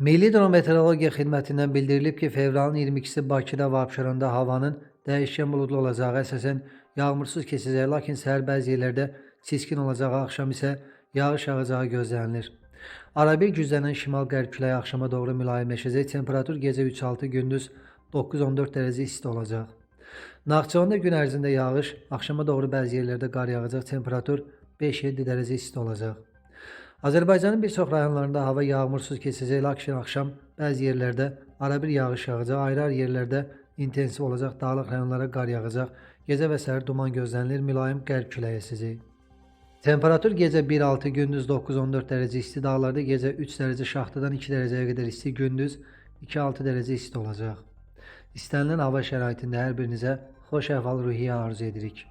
Milli Hidrometeorologiya Xidmətindən bildirilib ki, fevralın 22-si Bakıda və Abşeronda havanın dəyişkən buludlu olacağı, əsasən yağmursuz keçəcəyi, lakin səhər bəzi yerlərdə siskin olacağı, axşam isə yağış yağacağı gözlənilir. Arabir güclənən şimal-qərb küləyi axşama doğru mülayimləşəcək. Temperatur gecə 3-6, gündüz 9-14 dərəcə isti olacaq. Naxçıvanda gün ərzində yağış, axşama doğru bəzi yerlərdə qar yağacaq. Temperatur 5-7 dərəcə isti olacaq. Azərbaycanın bir çox rayonlarında hava yağmursuz keçəcək, lakin axşam bəzi yerlərdə arabir yağış yağacaq, ayrı-ayrı yerlərdə intensiv olacaq, dağlıq rayonlara qar yağacaq. Gecə və səhər duman gözlənilir, mülayim qərb küləyi əsəcək. Temperatur gecə 1-6, gündüz 9-14 dərəcə isti, dağlarda gecə 3 dərəcə, şaxtadan 2 dərəcəyə qədər isti, gündüz 2-6 dərəcə isti olacaq. İstənilən hava şəraitində hər birinizə xoş əhval-ruhiyyə arzu edirik.